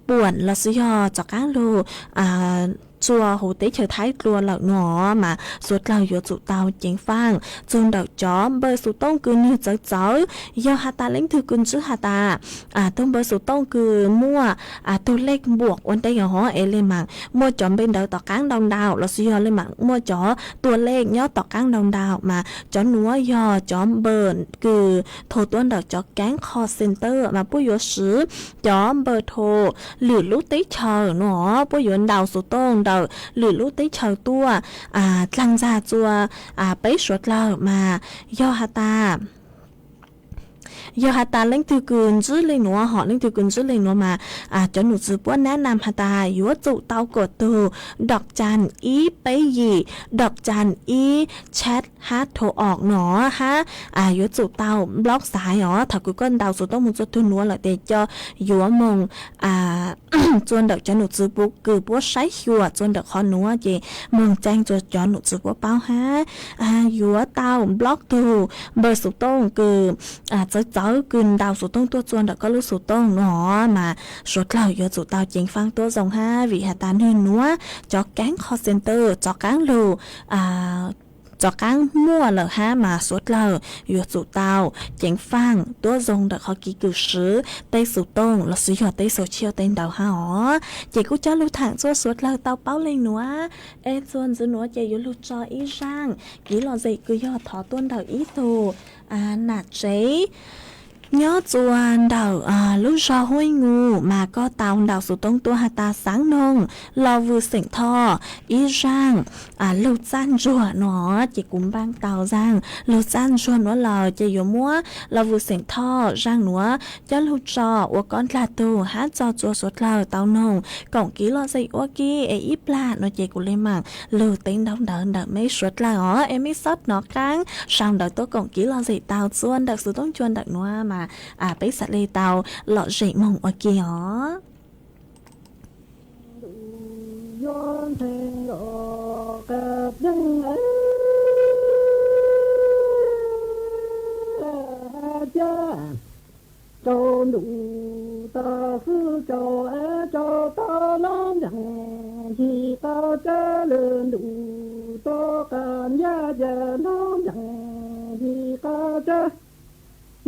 puam lossis yog rov qaab lug txua huv teb chaws Thaib dlua lawm no mas suav dlawg yuav tsum tau ceev faj txug ntawm cov npawb xuv tooj kws nwg txawv txawv. Yog has tas leej twg kws ntsib has tas tug npawb xuv tooj kws muaj tug lej npuam ua ntej os, es le maam muaj cov npe ntawv tom qaab ntau ntau lossis yog le maam muaj cov tuag lej nyob tom qaab ntau ntau mas cov nuav yog cov npawb kws thau tuab ntawm cov kaab call center mas puab yuav swv cov npawb thau lwm lub teb chaws no, puab yuav ntaus xuv tooj ntawm lwm lub teb chaws tuaj dlaag ntxag txua peb suav dlawg mas yog has tas yog has tas leej twg kws ntsib le nuav hos leej twg kws ntsib le nuav mas cov num txwv puab nab nam has tas yuav tsum tau kuam tug dok chan ib peb yim dok chan ib chat hab thau om no hab yuav tsum tau nplob xaiv os. Thaum kws koj ntaus xuv tooj moog txua tug nuav lawm tes coj yuav moog txua ntawm cov num txwv kws puab saib xyuas txua ntawm qhov nuav ces moog txeeb txua cov num txwv puab paub hab yuav tau nplob tug npawb xuv tooj kws txawv txawv kws ntaus xuv tooj tuaj txua ntawm koj lub xuv tooj no mas suav dlawg yuav tsum tau ceev faj tuab zoo hab vim has tas nwg nuav cov kaab call center rov qaab lug rov qaab muaj lawm hab mas suav dlawg yuav tsum tau ceev faj tuab zoo ntawm qhov kev kws swv tej xuv tooj lossis yog tej social tej ntawd hab os. Ces kuj coj lug thaam txua suav dlawg tau paub le nuav es txua ntxiv nuav ces yuav lug tso ib zaaj kev lom zem kws yog thov tuaj ntawm ib tug nam tsev nyob txua ntawm lub zog Huab Nus mas koj tau ntaus xuv tooj tuaj has tas xaav noog Los Vwm Xeem Thoj ib zaaj lug txaj ntsuag no ces kuv npaaj tau zaaj lug txaj ntsuag nuav lawm ces yuav muab Los Vwm Xeem Thoj zaaj nuav coj lug tso ua koj dlaag tug hab tso txua suav dlawg tau noog koom kev lom zem ua ke es ib plag no ces kuv le maam lug teb ntaub ntawv ntawm meb suav dlawg os es meb xob nov qaab sau ntawv tuaj koom kev lom zem tau txua ntawm xuv tooj cua ntawm nuav mas peb xaav le tau lom zem moog ua ke os. Rau ntuj tau xwb rau es rau tau los nceeg yig qab tsawb lwm ntuj tau qab ncaj ces los nceeg yig qab tsawb.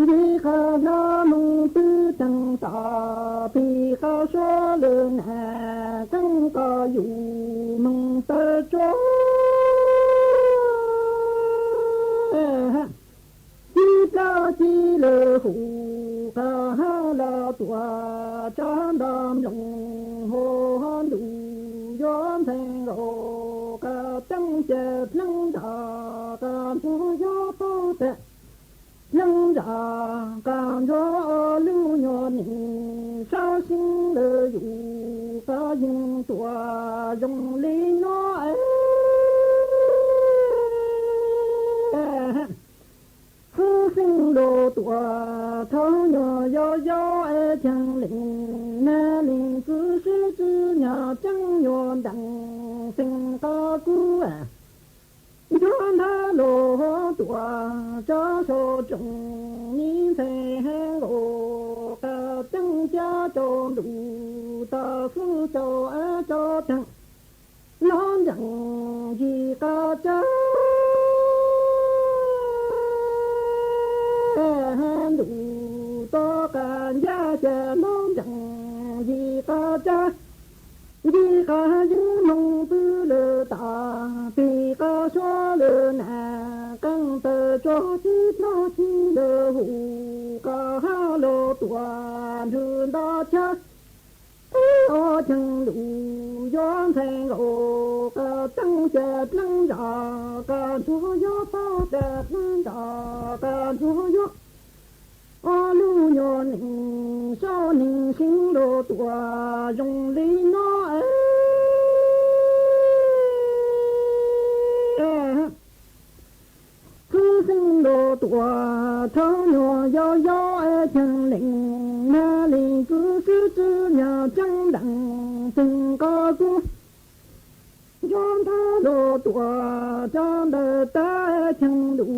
Yig qab hnub moog twb teeg tas pig qab suav lwm nam qeej qab yug moog tawm tsuag. Ci dlawg ci lwm hu qab hab los tuaj tsav nta nploog hov ntuj yuav ntxhee nkaus qab teeb ces dleeg nrag qab ntsuag yuav tau teg. Dleeg nrag qab ntsuag lub nyuag neeg sab xeeb lawm yus qab yeej tuaj zoo li no es. Xwb xeeb los tuaj thaum nyuag yau yau es cheem leej nab leej kwv sib tw nyag ceeb nyuag ntees xeem qab kub. Ncuav nthav los tuaj tsav so tsoom mi ntxhee heev nkaus qab ceeb ca rau ntuj tas xwb rau es rau teeg los nceeg yig qab tsawb. Ntuj tau qab ncaj ces los nceeg yig qab tsawb. Yig qab yeej moog twb lwm tas pig qab suav lwm nam qeej tawm tsuag ci dlawg ci lwm hu qab hab los tuaj nrug nta chaw. Ob cheem ntuj yuav ntxhee nkaus qab teeb ces dleeg nrag qab ntsuag yuav tau teg dleeg nrag qab ntsuag yuav. Ob lub nyuag neeg sab neeg xeeb los tuaj zoo li no es. Xwb xeeb los tuaj thaum nyuag yau yau es cheem leej nab leej kwv sib tw nyag ceeb ntees xeem qab kub. Ncuav nthav los tuaj tsav ntawm teb cheem ntuj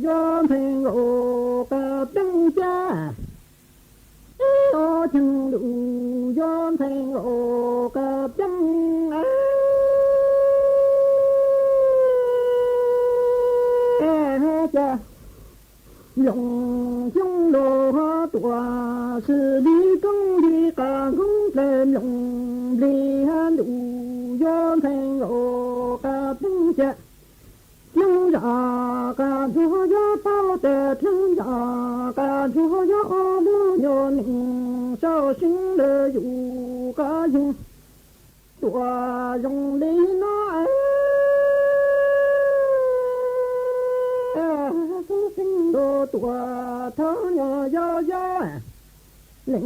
yuav ntxhee nkaus qab teeb ca. Ob cheem ntuj yuav ntxhee nkaus qab teeb es. Mloog xyoob nraug tuaj, sis li koob li qas nkoob dlawg mloog nplig ntuj yuav ntxhee nkaus qas teeb xya. Dleej zam qas ntsuag yuav tau tes, dleej zam qas ntsuag yuav ob lub nyuag nees, sau seeb lawm yus qab yeeg tuaj zoo li no. Xib xeeb nraug tuaj thawb nyuag yau yau, leej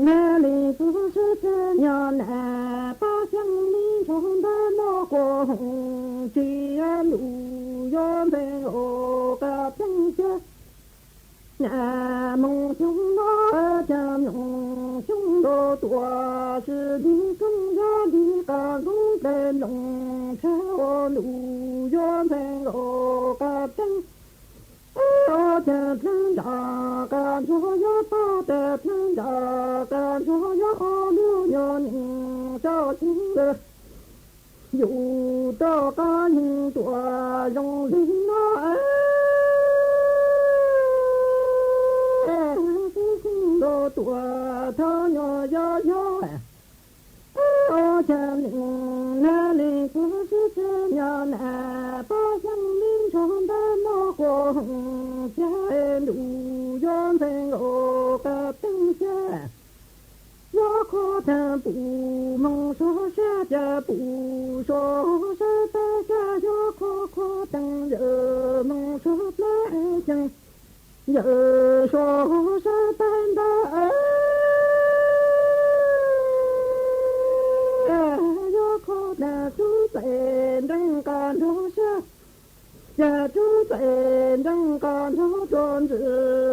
niag leej txiv sib txeeb nyuag nas, pab xyeeb li ntshav ntawd muaj quas hoom tsis ntuj yuav ntxhee nkaus qas teeb xya. Nas moos xyoob no, cas mloog xyoob nraug tuaj, sis li koob yog li qas nkoob dlawg mloog, ntshe ua ntuj yuav ntxhee nkaus qas teeb. Cas dleej zam qas ntsuag yuav tau tes, dleej zam qas ntsuag yuav ob lub nyuag nees, sau seeb lawm yus rau qab yeeg tuaj zoo li no. Xib xeeb nraug tuaj thawb nyuag yau yau, cas leej niag leej txiv sib txeeb nyuag nas, pab xyeeb li ntshav ntawd muaj quas hoom tsis ntuj yuav ntxhee nkaus qas teeb xya. Yuav kho tag pum moos suav sab, cas pum suav sab tab xya, yuav kho kho tag yawm moos suav plab, cas yawm suav sab tab ntawd yuav kho tag tsub txais nreeg qas nrog sab. Cas tsub txais nreeg qas nrog rua ntsis,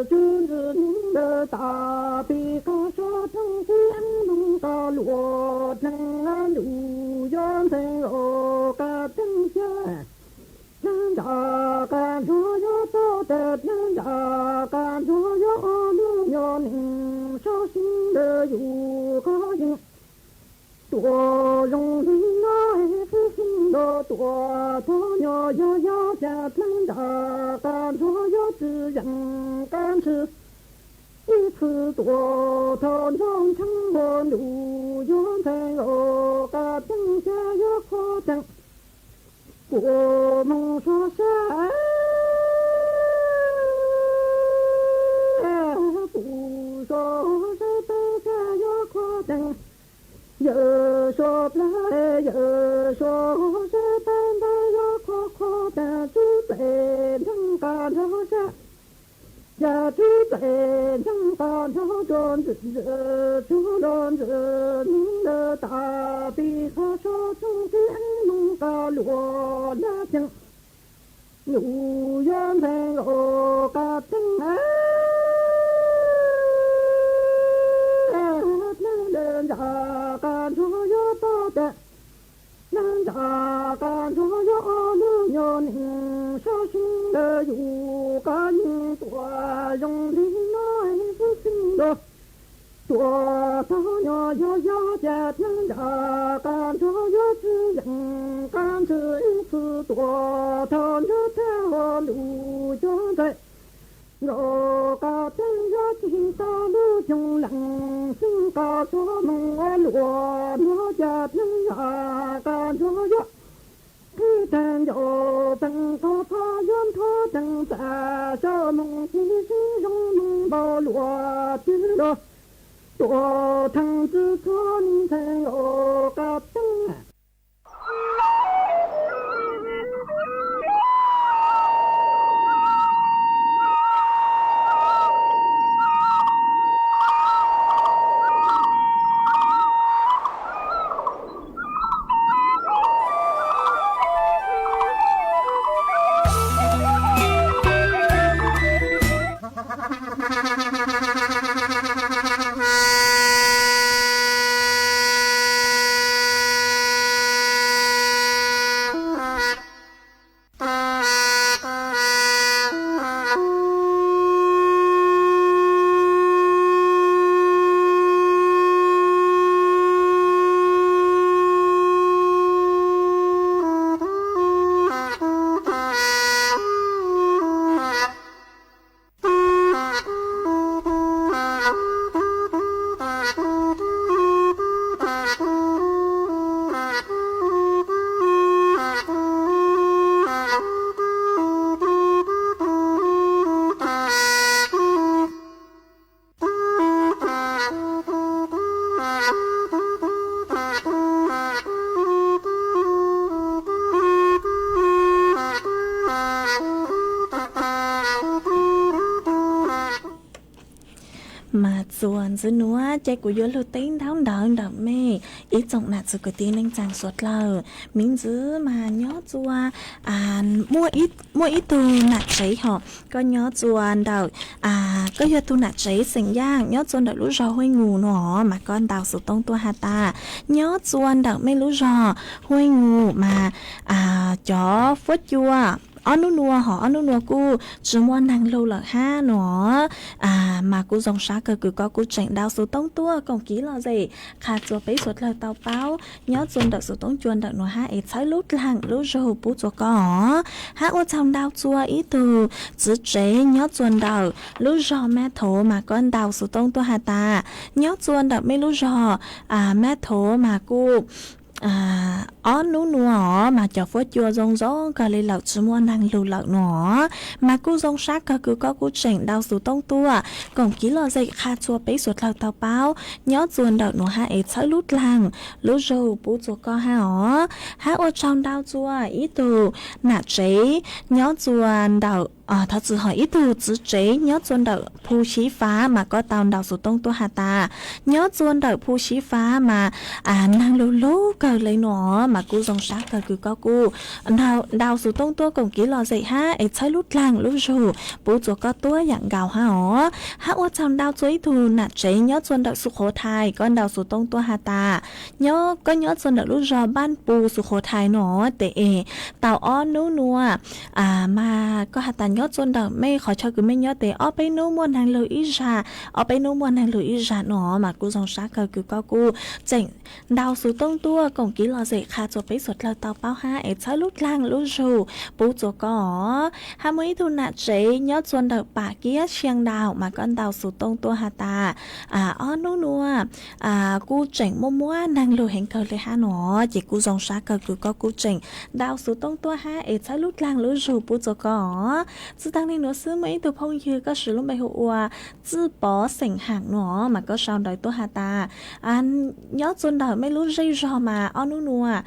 tsub ntsis neeg ntawd tas pis qas sab, rooj tib eeb moog qas luam dleeg, ntuj yuav ntxhee nkaus qas teeb xya. Dleej zam qas ntsuag yuav tau tes, dleej zam qas ntsuag yuav ob lub nyuag nees, sau seeb lawm yus qab yeeg tuaj zoo li no. Xib xeeb nraug tuaj thawb nyuag yau yau, cas dleej zam qas ntsuag yuav tsis yeem qab ntshis, ib txhis tuaj thaum nrog ntsheeb ua ntuj yuav ntxhee nkaus qas teeb xya, yuav kho tag pum moos suav sab, pum suav sab tab xya, yuav kho tag yawm suav plab, yawm suav sab tab ntawd yuav kho kho tag tsub txais nreeg qas nrog sab. Cas tsub txais nreeg qas nrog rua ntsis, tsub rua ntsis neeg ntawd tas pis qas sab, rooj tib eeb moog qas luam lab ceev, ntuj yuav ntxhee nkaus qas teeb. Dleej zam qas ntsuag yuav tau tes, dleej zam qas ntsuag yuav ob lub nyuag nees, sau seeb lawm yus qab yeeg tuaj zoo li no. Xib xeeb nraug tuaj thawb nyuag yau yau, cas dleej zam qas ntsuag yuav tsis yeem qab ntshis, ib txhis tuaj thaum nrog thawb ua ntuj yuav ntxhee nkaus qas teeb, yuav tsis tau lub xyoo leej xeeb qas suav moog ua luam nruab, cas dleej zam qas ntsuag yuav qhib tag ncauj peem qhov txhob yuav nrhuav teem txaj, sau moog tib sib zoo moog npau luam twg los tuaj theej tsis txhua neeg ntxhee nkaus qas teeb. Ntxiv nuav ces kuv yuav lug teb ntaub ntawv ntawm mej ib tsoom nam txiv kwv tij neej tsaa suav dlawg. Miv ntxiv mas nyob txua, muaj ib tug nam tsev hov, koj nyob txua ntawm, koj yog tug nam tsev xeem Yaaj nyob txua ntawm lub zog Huaj Nus nuav mas koj ntaus xuv toob tuaj has tas nyob txua ntawm mej lub zog Huaj Nus mas cov fuab cua ob nub nuav hov, ob nub nuav kuj tsi muaj neeg lug lawm hab nuav. Mas kuj zoo sab kawg kws koj kuj tseem ntaus xuv toob tuaj koom kiv lom zem qha txua peb suav dlawg tau paub nyob txua ntawm xuv toob cua ntawm nuav hab es txhawb lub dlaag lub zug pub txua koj os. Hab ua tsaug ntau txua ib tug txiv tsev nyob txua ntawm lub zog Mab Thov mas koj ntaus xuv toob tuaj has tas nyob txua ntawm mej lub zog Mab Thov mas kuj ob nub nuav os mas cov fuab cua zoo zoo kawg le lawm, tsi muaj neeg lug lawm nuav. Mas kuj zoo sab kawg kws koj kuj tseem ntaus xuv toob tuaj koom kiv lom zem qha txua peb suav dlawg tau paub nyob txua ntawm nuav hab es txhawb lub dlaag lub zug pub txua koj hab os. Hab ua tsaug ntau txua ib tug nam tsev nyob txua ntawm, thov txim hov, ib tug txiv tsev nyob txua ntawm Phu Xyiv Fav mas koj tau ntaus xuv toob tuaj has tas nyob txua ntawm Phu Xyiv Fav mas neeg lug lug kawg le nuav os. Mas kuj zoo sab kawg kws koj kuj ntaus xuv toob tuaj koom kiv lom zem hab es txhawb lub dlaag lub zug pub txua koj tuab yaam nkaus hab os. Hab ua tsaug ntau txua ib tug nam tsev nyob txua ntawm Xu Qhuv Thais, koj ntaus xuv toob tuaj has tas nyob, koj nyob txua ntawm lub zog Npaj Pus Xu Qhuv Thais nuav tes es tau ob nub nuav mas koj has tas nyob txua ntawm mej qhov chaw kws mej nyob tes ob peb nub muaj neeg lug ib zag, ob peb nub muaj neeg lug ib zag nuav. Mas kuj zoo sab kawg kws koj kuj tseem ntaus xuv toob tuaj koom kiv lom zem qha txua peb suav dlawg tau paub hab es txhawb lub dlaag lub zug pub txua koj os. Hab muaj ib tug nam tsev nyob txua ntawm Pam Kiab Siab Ntaus mas koj ntaus xuv toob tuaj has tas ob nub nuav kuj tseem muaj muaj neeg lug heev kawg le hab nuav. Ces kuj zoo sab kawg kws koj kuj tseem ntaus xuv toob tuaj hab es txhawb lub dlaag lub zug pub txua koj os. Tsi taag le nuav xwb muaj ib tug phooj ywg koj siv lub npe hu ua Txwj Pov xeem Haam nuav mas koj sau ntawv tuaj has tas nyob txua ntawm mej lub zej zog mas ob nub nuav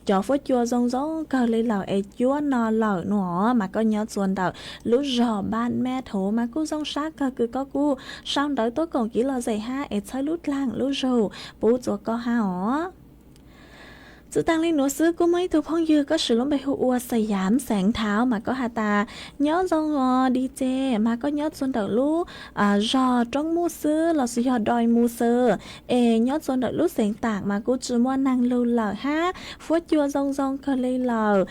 cov fuab cua zoo zoo kawg le lawm es cuab no lawm nuav. Mas koj nyob txua ntawm lub zog Npaj Mab Thov mas kuj zoo sab kawg kws koj kuj sau ntawv tuaj koom kiv lom zem hab es txhawb lub dlaag lub zug pub txua koj hab os. Tsi taag le nuav xwb kuj muaj ib tug phooj ywg koj siv lub npe hu ua Xav Yam Xeev Thauv mas koj has tas nyob zoo os D J, mas koj nyob txua ntawm lub zog Roob Muj xwb lossis yog Doi Mus xwb es nyob txua ntawm lub xeev Taam mas kuj tsi muaj neeg lug lawm hab fuab cua zoo zoo kawg le lawm,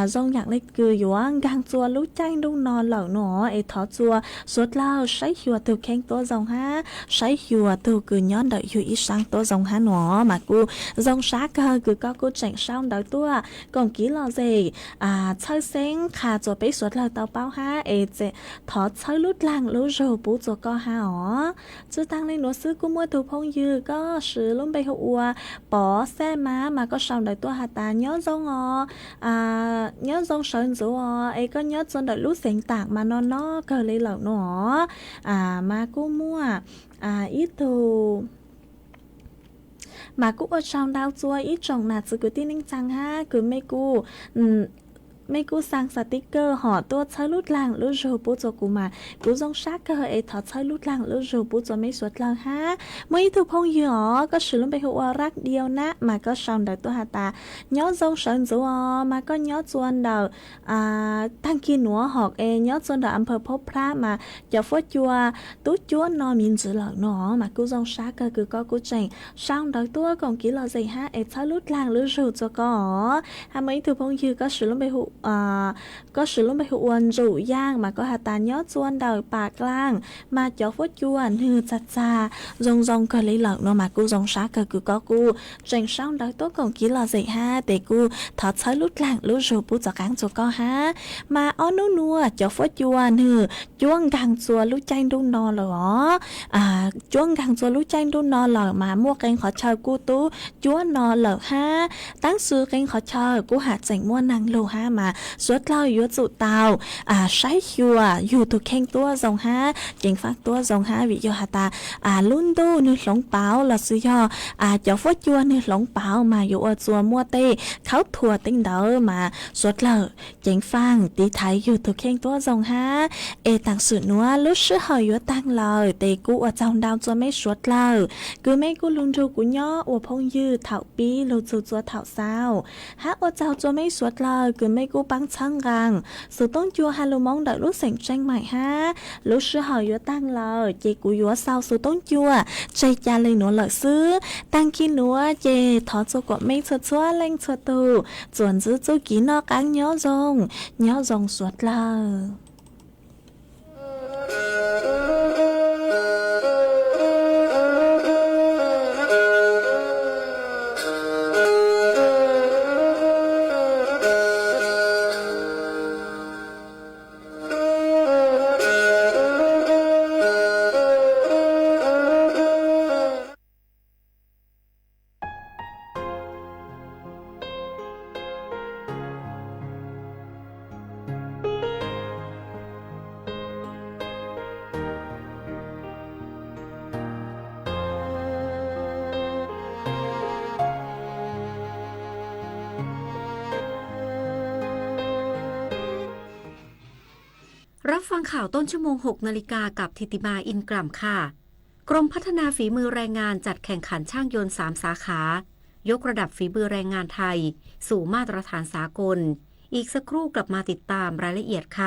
zoo yaam le kws yuav nkaag txua lub caij ntuj no lawm nuav es thov txua suav dlawg saib xyuas tug kheej tuab zoo hab saib xyuas tug kws nyob ntawm yug ib saab tuab zoo hab nuav. Mas kuj zoo sab kawg kws koj kuj tseem sau ntawv tuaj koom kiv lom zem txhawb xeeb qha txua peb suav dlawg tau paub hab es thov txhawb lub dlaag lub zug pub txua koj hab os. Tsi taag le nuav xwb kuj muaj tug phooj ywg koj siv lub npe hu ua Pov Xaj Mab mas koj sau ntawv tuaj has tas nyob zoo os, nyob zoo sawv ntxuv os es koj nyob txua ntawm lub xeev Taam mas no no kawg le lawm nuav. Mas kuj muaj ib tug, mas kuj ua tsaug ntau txua ib tsoom nam txiv kwv tij neej tsaa hab kws mej kuj xaa xav tib kawg hom tuaj txhawb lub dlaag lub zug pub txua kuv mas kuv zoo sab kawg es thov txhawb lub dlaag lub zug pub txua mej suav dlawg hab. Muaj ib tug phooj ywg os koj siv lub npe hu ua Rab Diau Nab mas koj sau ntawv tuaj has tas nyob zoo sawv ntxuv os mas koj nyob txua ntawm taag kis nuav hom es nyob txua ntawm Amphaw Phob Phrab mas cov fuab cua tub cuab no miv ntxwv lawm no mas kuj zoo sab kawg kws koj kuj tseem sau ntawv tuaj koom kiv lom zem hab es txhawb lub dlaag lub zug txua koj os. Hab muaj ib tug phooj ywg koj siv lub npe hu ua Ntsuj Yaaj mas koj has tas nyob txua ntawm Pam Klaaj mas cov fuab cua nwg txag txag zoo zoo kawg le lawm no mas kuj zoo sab kawg kws koj kuj tseem sau ntawv tuaj koom kiv lom zem hab tes kuj thov txhawb lub dlaag lub zug pub txua qaab txua koj hab. Mas ob nub nuav cov fuab cua nwg cuab nkaag txua lub caij ntuj no lawm os. Cuab nkaag txua lub caij ntuj no lawm mas muaj qee qhov chaw kuj tub cuab no lawm hab, tab sis qee qhov chaw kuj has tseem muaj neeg lug hab mas Suav dlawg yuav tsum tau saib xyuas yug tus kheej tuab zoo hab ceev faaj tuab zoo hab, vim yog has tas lub ntuj nwg hloov pauv los xwb yog cov fuab cua nwg hloov pauv mas yuav ua txuas muaj tej khaub thuas tej ntawd mas suav dlawg ceev faaj tiv thaiv yug tus kheej tuab zoo hab. Es taam sim nuav lub sij hawm yuav taag lawm, tes kuv ua tsaug ntau txua mej suav dlawg kws mej kuj lug nrug kuv nyob ua phooj ywg thaum pib lug txug txua thaum xaus, hab ua tsaug txua mej suav dlawg kws mej kuj paab txhawb nqaa xus toob cua ha lug Moob ntawm lub xeem Tseej Maim hab. Lub sij hawm yuav taag lawm, ces kuv yuav xaus xus toob cua tseg ca le nuav lawm xwb. Taag kig nuav ces thov txua kuas mej txhua txhua leej txhua tug txuas ntxiv txuj kev noj qaab nyob zoo, nyob zoo suav dlawg.รับฟังข่าวต้นชั่วโมง หกนาฬิกา กับธิติมา อินกล่ำ ค่ะ กรมพัฒนาฝีมือแรงงานจัดแข่งขันช่างยนต์ สาม สาขา ยกระดับฝีมือแรงงานไทยสู่มาตรฐานสากล อีกสักครู่กลับมาติดตามรายละเอียดค่ะ